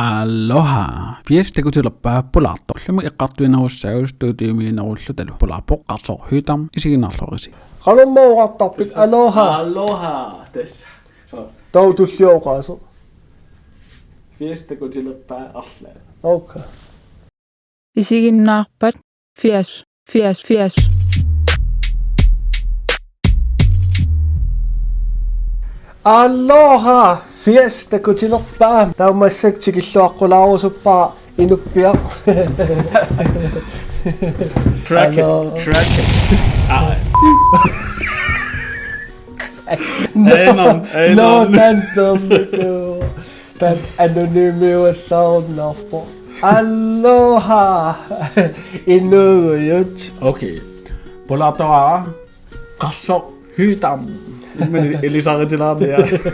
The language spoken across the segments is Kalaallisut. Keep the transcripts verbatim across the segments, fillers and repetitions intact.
Aloha. Fias takutilerpaa pulaartoq. Ullumi eqqartuinerussaagut studiumiinnerullutalu. Pulaarpoq Qarsoq Høegh-Dam, isiginnaarluarisi. Qanormaa oqartarpit? Aloha. Aloha. Tassa. Taava tullia oqaaseq. Fias takutilerpaa arlaat. Okay. Isiginnaarpat fias, fias, fias. Aloha! Fias takutilerpaa. Taava massakkut tikilluaqqulaarusuppara inuppiaq. Track it, Aloha. Track it. Ah. No, Anon, no, Anon. Taanna peerlugu. Taanna anonymiuallaarunnaarpoq. Aloha! Inuuguit. Okay. Pulaartoraara Qarsoq Høegh-Dam. Immaqa ilisaritilaarniaruk.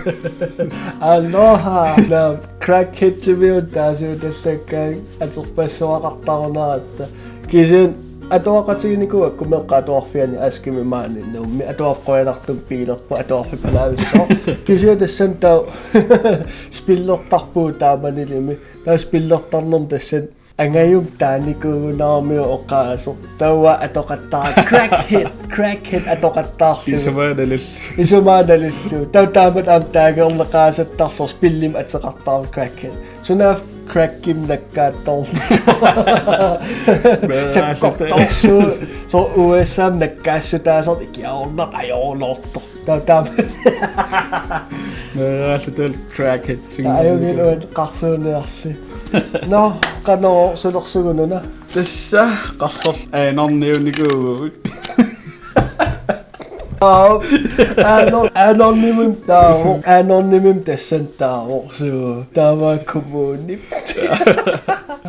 Aloha! Naamik, Crackheadsimiut taassuutallakkaangat atorpassuaqartarunaratta. Kisianni atuaqatiginikuuakku meeqqat atuarfianni Askimi maani Nuummi, atuarfik qujanartumik biilerpoq, atuarfik palaavissoq. Kisianni tassani taava spillertarpugut taamanilimi. Taava spillertarnermi tassani angajummi taanikuugunaramiuk oqaaseq. Taava atoqattaaq Crackhead, Crackhead atoqattaarlugu. Isumaga nalullugu. Isumaga nalullugu. Taava taamatut aamma taageerneqaasattarsoq spillimi ateqartarami Crackhead. Sunaaffa crackimik nakkaattorlugu. Meeraallutaaq. Sakkortoorsuuvoq, soorlu U S A-mi nakkaassutaasartoq ikiaroornartoq ajorloortoq. Taava taama. Meeraallutaaq Crackhead. Ajunngilaq uani qarsuuniarli. Nå, qanoq sulersugununa? Tassa Qarsorlu Anorniunikuuvugut. Aap. Anor-, Anornimimik taavoq. Anornimimik tassani taavoq. Suu. Taava kommuni.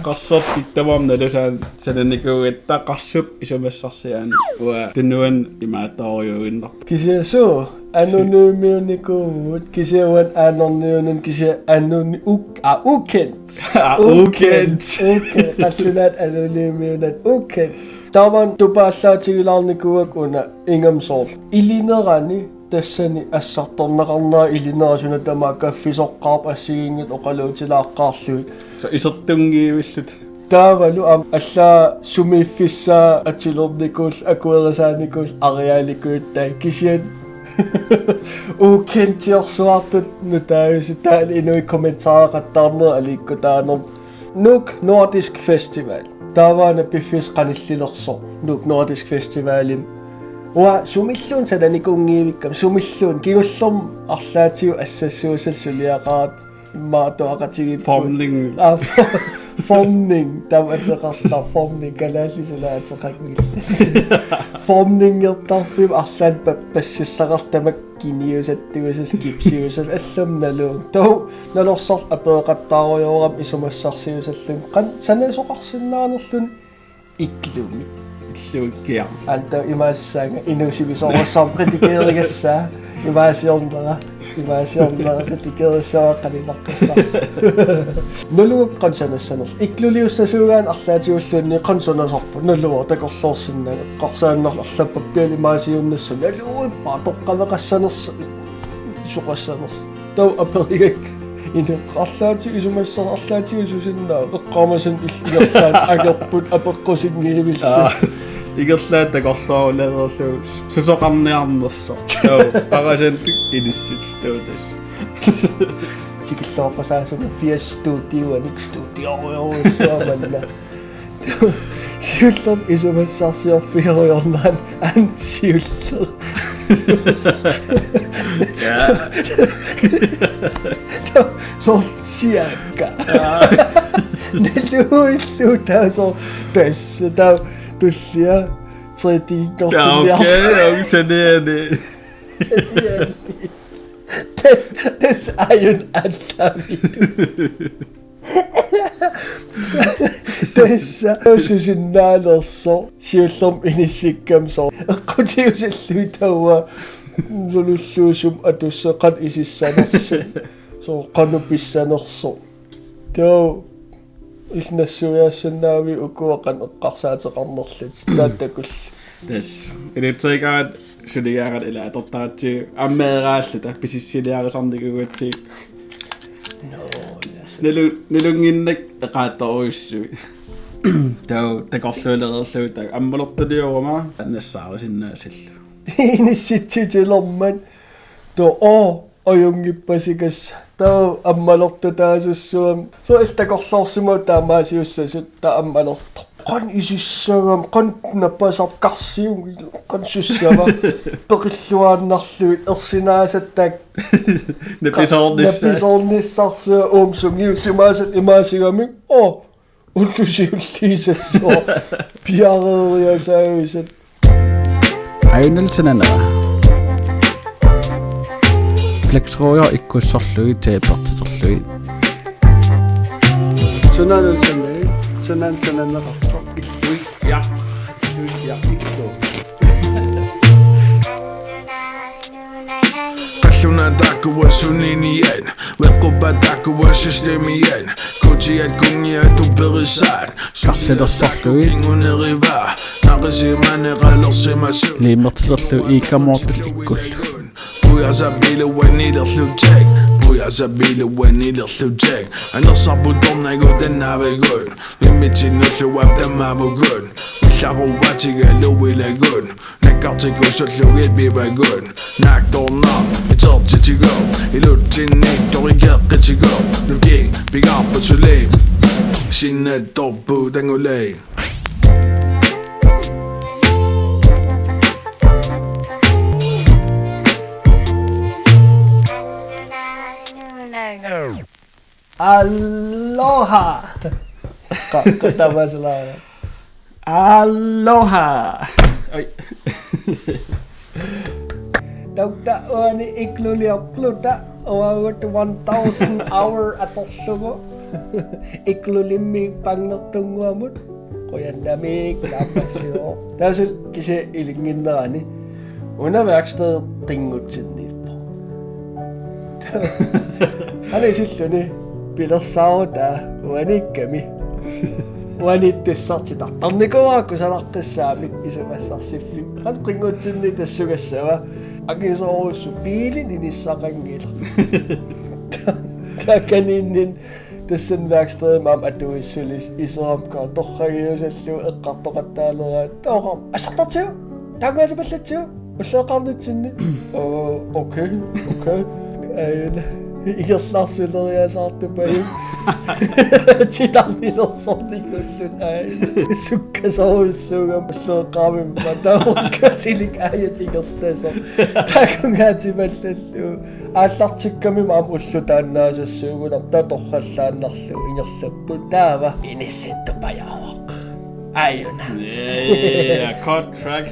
Qarsorlu tamarmi nalusaanut sananikuugatta Qarsup isumassarsiaani uanga tunuani imaattorujuinnarpoq. Kisianni suu. Anonymiunikuuvugut. Kisianni uani Anorniunani kisianni anony-, uk-, a, ukendt. A, ukendt. Ukendt. Ukendt. Qallunaat anonymiunani. Ukendt. Taava tupaallaatigilaarnikuuakka una ingammik soorlu ilinerani tassani assartorneqarnera ilinera suna tamaat kaffisoqqaarpoq assigiinngitsut oqaluutilaaqqaarlugit. Soorlu isertunngivilluta. Taavalu aamma allaat sumiiffissaa atilernikuulluta akuerisaanikuulluta arealikujuttaaq kisianni ukendtiorsuartut nutaajusut taanna inuit kommentareqattaarnerit aliikkutaanermut. Nuuk Nordisk Festival. Taavaana piffissaq qanillilersoq Nuuk Nordisk Festivalimi. Uanga sumilluunniit sananikuunngivikkama, sumilluunniit, kingullermik arlaatigut assassuusallu suliaqarata immaqa atuaqatigiippugut. Formning. Aa, formning. Taama ateqartarpoq formning, kalaallisut ateqanngillat. Formningertarfimmi arlaannik pappassussaqartarami kiniusattuusassat, kipsiusassat, allamik naluunga. Taava nalorsarlu apereqattaarujoorami isumassarsiusalluni qanoq sanasoqarsinnaanerluni iglumi. Iglukkiaq. Anta imaasissaanga inuusivisoorassaaq redigerigassaa. Imaasiornera. Imaasiornera redigerigassaa qalipaqqissaa. Naluara qanoq sanassanersoq. Igluliussasuugaanni arlaatigulluunniit qanoq sanasarpa. Naluara takorloorsinnaaneq. Eqqarsaannarlu arlappat piali imaasiunnassaaq. Naluara toqqaveqassanersoq. Isoqassanersoq. Taava aperigakku. Ineq arlaatigut isumassaq arlaatigut susinnaava. Eqqaamasannik il-, ingerlaannaq angerput apeqqusinngivillugu. Aa, ingerlaannaq takorloorulaarlugu susoqarniarnersoq. Taava parasannik inissillugu tassa. Tikilluaqqusaasunga fias studiuanik studiorujorujussuaq manna. Siullermik isumassarsiorfigerujoornera aamma siulleq. Ja. Taava soorlu siakka. Ja. Naluillugu taava soorlu tassa taava tullia tre D-kortilliarlugu. Ja, okay, okay, saniani. Saniani. Tassa, tassa aajuna aallaavittut. Tassa susinnaalersoq siullermik inissikkama soorlu eqqutiusallugit taava sululluusumik atussat qanoq isissanersoq, soorlu qanoq pissanersoq. Taava illit nassuiaassinnaavigit ukua qanoq eqqarsaateqarnerlutit taava takulli. Tassa elektrikerit suligaangat ilaa atortaratsigu aamma meeraalluta pisissiliarisarnikuugatsigit. Nå, yes. Nalu-, nalunnginnakkit eqaattorujussuit. Taava takorluulereerlugu taava ammalortuliorama nassaarusinnaasallugu. Inissitsitilermat. Taava, oo, ajunngippasigassaq. Taava ammalortutaasassuarmik. Soorlu takorloorsimavoq taamaasiussasut taava ammalortoq. Qanoq isussagami, qanoq napasarput, karsiugillu, qanoq sussava. Peqilluaannarlugit ersinaasattaaq. Napisoornissaq. Napisoornissarsuaq uum sungiusimaasat imaasigamik. Oo, ullut siulliit sassooq. Piareeriasaavisat. Ajunallu sananera. Flex Royal ikkussorlugit, tapertiserlugit. Sunanansamik, sunan sananeqartoq. Illui, ja. Illui, ja, ikku. Qallunaq taakkua suniniaat, veqquppat taakkua systemiaat, kutiat kunniat tuperisaat. Karsilersorlugit. Ingunerivaa, naqisimaneqalersimasut. Liimertiserlugit iikkamoortut ikkullu. Pujasapiluanilerlutik, pujasapiluanilerlutik. Anersarput tornagut tannavigut, immitsinnulluap tamaavugut. Illaruatigaluilagut, nakkartikusullugit pivagut. Naaktornaq itertitigut, ilutsinni torikeqqitigut. Lukik pigaarput suli, sinnattorput tanguli. Aloha! Qa-, qa-, tamasalaana. Aloha! Oi. Tauta uani ikluliorluta uagut one thousand hour atorlugu. Iklulimmi pangnertunnguamut. Qujannamiik naammassivoq. Taassuma kisianni ilinnginnerani. Una værksted qinngutsinniippoq. Aana isilluni pilersaarutaa uaniikkami. Uaniittussaq titartarnikuuara kusanaqqissaamik isumassarsiffik. Qanoq qinngutsinni tassugassava. Akisoorujussuaq biilit inissaqanngilaq. Taakaniinnin tassani værkstedimi aamma atuissulis iseramka torragiusallugu eqqartoqattaaleraat. Taava oqarmat: Assartartigu! Taakkungaatipallatsigu! Ulloqeqqaarnitsinni. Oo, okay, okay. Aajuna. Ingerlarsuleriasaartupajuk. Titarnilersornikuulluni aajuna. Sukkasoorujussuugami ulloqeqqaarmimmi taava ukkasilik aajuna ingerlasoq. Taakkungaatipallatsigu. Aallartikkami aamma ulloq taannaasassuugunarpoq, taava torrallaannarlugu ingerlapput. Taava inissittupajavoq. Aajuna. Yeah, cut track.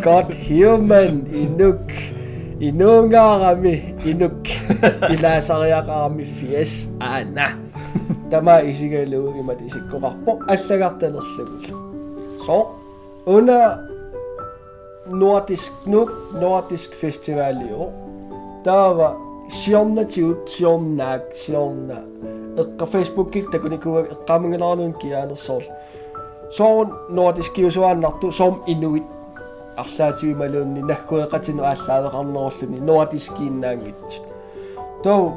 God human, inuk. Inuungaarami, inuk. Ilaasariaqarami firs aana. Tamaat isigalugu imatut isikkoqarpoq allagartalerlugu. Sooq? Una Nordisk, Nuuk Nordisk Festivaliuvoq. Taava siornatigut, siornaak, siorna. Eqqa-, Facebookikkut takunikuuakka eqqaamanngilara una kiaanersoorlu. Soorlu nordiskiusuaannartoq, soorlu inuit arlaatigut imaluunniit naggueqatinnut aallaaveqarnerulluni nordiskiinnaanngitsut. Taava,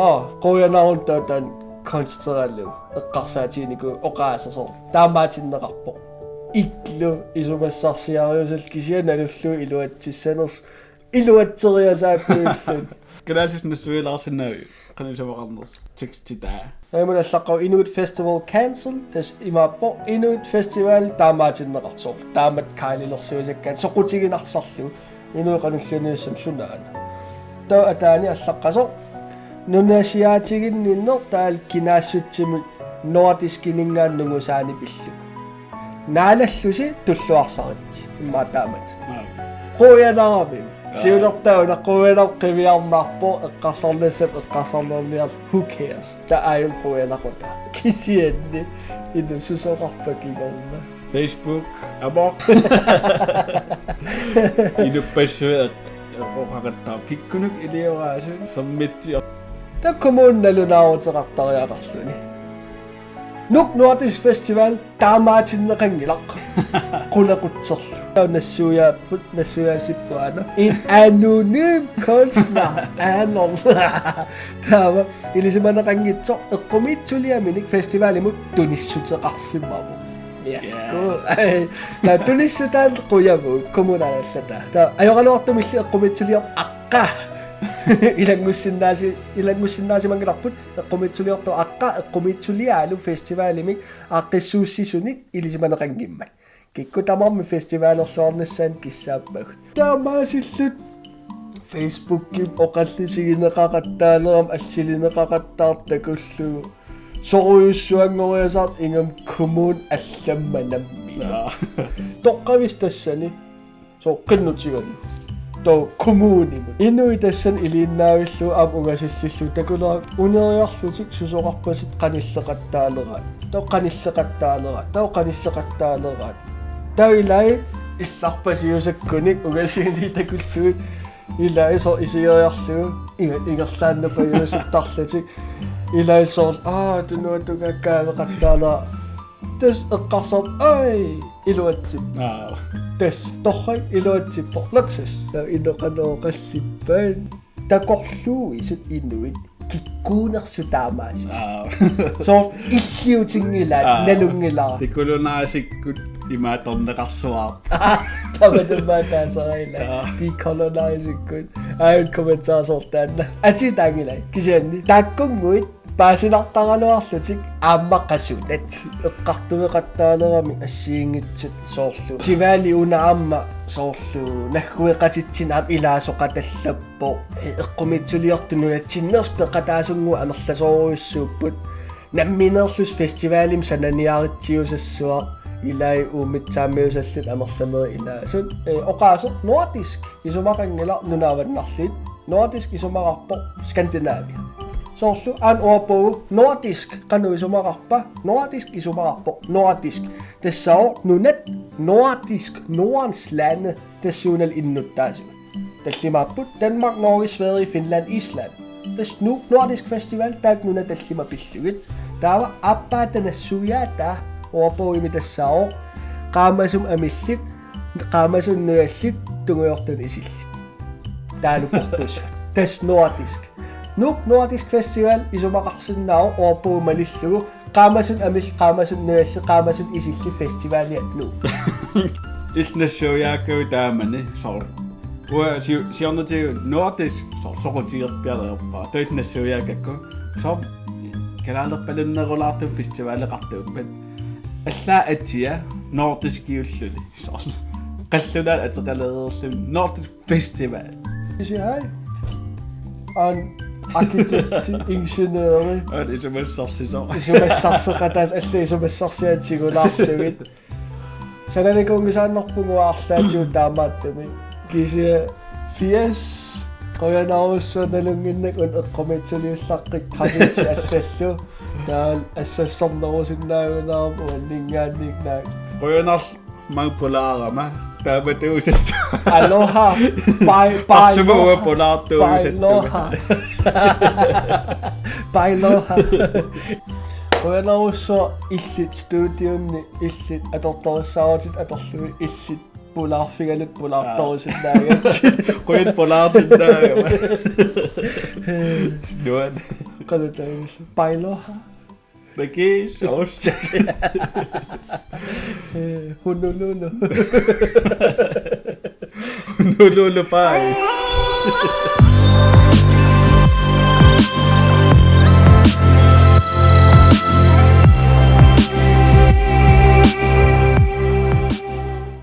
aa, qujanarun taava taanna konsteralu eqqarsaatiginikuuara oqaaseq soorlu. Taamaatinneqarpoq. Iklu isumassarsiariusallu kisianni nalullugu iluatsissanersoq. Iluatseriasaakkuulluni. Kalaallisut nassuialaarsinnaaviuk? Qanoq isumaqarnersoq tekstitaa. Aamma allaqqavoq Inuit Festival cancelled, tassa imaappoq Inuit Festival taamaatinneqartoq. Taamatut Kylelersuisakkaanni soqutiginarsarlugu. Inuit qanoq iliorniassammat sunaana. Taava ataani allaqqasoq. Nunasiaatiginninneq taavalu kinaassutsimut nordiskininngaanniit nungusaani pillugu. Naalallusi tulluarsaritsi. Immaqa taamatut. Aa. Qujanarami. Aa. Siunertaa una qujanaq qiviarnarpoq eqqarsarnissap eqqarsarnerniarlugu. Who cares? Taava aajuna qujanaqutaaq. Kisianni inuususoqarpa kingorna. Facebook, amoq. Inuppassuit oqaqattaaq kikkunuku ilioraasunga sammitsi. Taava kommuni nalunaaruteqartariaqarluni. Nuuk Nordisk Festival taamaatinneqanngilaq. Qulequtserlu. Taava nassuiaapput, nassuiaassipput aana. En anonym kunstner. Anon. Taava ilisimaneqanngitsoq eqqumiitsuliaminik festivalimut tunissuteqarsimavoq. Yes, ja, cool. Ej, taava tunissutaat qujavugut kommunaalallataa. Taava ajoraluartumilli eqqumiitsuliortoq aqqa. Ilanngussinnaasi-, ilanngussinnaasimanngilarput eqqumiitsuliortoq aqqa, eqqumiitsuliaalu festivalimik aaqqissuussisunik ilisimaneqanngimmat. Kikkut tamarmik festivalerluarnissaat kissaappagut. Taamaasilluta Facebookimi oqallisigineqaqattaalerama assilineqaqattaartoq takullugu. Sorujussuanngoriasaartoq ingammik kommuni allammat nammineq. Jaa. Toqqavissaq tassani. Soorlu qinnutigalugu. Taava kommunimut. Inuit tassani iliinnaavillugu aamma ungasillillugu takuleraat uneriarlutik susoqarpasippat qanilleqattaaleraat. Taava qanilleqattaaleraat. Taava qanilleqattaaleraat. Taava ilai illarpasiusakkunik ungasiinit takullugit. Ilai soorlu isigeriarlugu. Inga-, ingerlaannarpajuusuttarlutik. Ilai soorlu, aa, tunuatungaa kaaveqattaaleraat. Tassa eqqarsartoq, ai, iluatsippoq. Aa. Tassa torrak iluatsippoq. Luksus. Taava inoqanooqallippaat. Takorluuisut inuit kikkuunersut taamaasisut. Aa. Soorlu illiutinngilaat, aa, nalunngilara. Dekolonisekkut imaattorneqarsuaarpoq. Tamatuma taasaraila. Aa. Dekolonisekkut. Ai, kommentar soorlu taanna. Atii taanngilai. Kisianni. Taakkunnguit paasinartaraluarlutik aamma qasunat. Eqqartueqattaaleramik assigiinngitsut soorlu. Tivali una aamma soorlu naggueqatitsineq aamma ilaasoqatallappoq. Eqqumiitsuliortut nunatsinneersut peqataasunnguit amerlasoorujussuupput. Nammineerlusi festivalimik sananiaritsiusassuaq ilai uumitsaammiusallit amerlanerit ilaasut. Eh, oqaaseq nordisk isumaqanngilaq nuna avannarliit. Nordisk isumaqarpoq Skandinavia. Soorlu aana uarpugu nordisk qanoq isumaqarpa? Nordisk isumaqarpoq nordisk. Tassaavoq nunat nordisk, Nordens lande, tassuunalu innuttaasugut. Tallimaapput Danmark, Norge, Sverige, Finland, Island. Tassa Nuuk Nordisk Festival, taakku nunat tallimat pillugit. Taava aappaata nassuiaataa uarpugut tassaavoq qaamasumik amillit, qaamasunik nujallit, tungujortunik isillit. Taanna portus. Tassa nordisk. Nuuk Nordisk Festival isumaqarsinnaavoq uarpugut malillugu qaamasunik amillit, qaamasunik nujallit, qaamasunik isillit festivaliat Nuuk. Illit nassuiaakkagut taamani soorlu. Uanga siu-, siornatigut nordisk soorlu soqutigerpialerpara. Taava illit nassuiaakkakku soorlu kalaalerpalunnerulaartumik festivaleqartuuppat. Allaat atia nordiskiulluni. Soorlu. Qallunaat ateqalereerluni nordisk festival. Isi hai. Aana arkitekti, ingeniøri. Aana isumassarsisoq. Isumassarseqataasut allat isumassarsiaat tigulaarlugit. Sananikuunngisaannarpunga arlaatigut taamaattumik. Kisianni firs. Qujanarsuaq nalunnginnakku una eqqumiitsuliullaqqikka graffiti allallu. Taava assassornerusinnaagunarpoq uanninngaanniit naak. Qujanarlu maanga pulaarama. Taamatuusassaaq. Aloha. Bye, bye, Qarsuma uanga aloha. Pulaartuusattunga. Bye, aloha. Bye, aloha. Qujanarsuaq illit studionni, illit atortorissaarutit atorlugit, illit pulaarfigalugit pulaartorusinnaagakkit. Qujan pulaarsinnaagama. Nuann. Qanataagillu. Bye, aloha. Takiis, os. Eh, Honolulu. Honolulu, bye.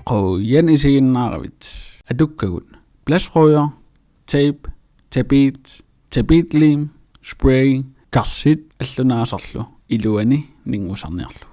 Qujan isiginnaaravit. Atukkagut. Plastikkrøjer, tape, tapet, tapetlim, spray, karsit allunaasarlu iluani ninngusarniarlugu.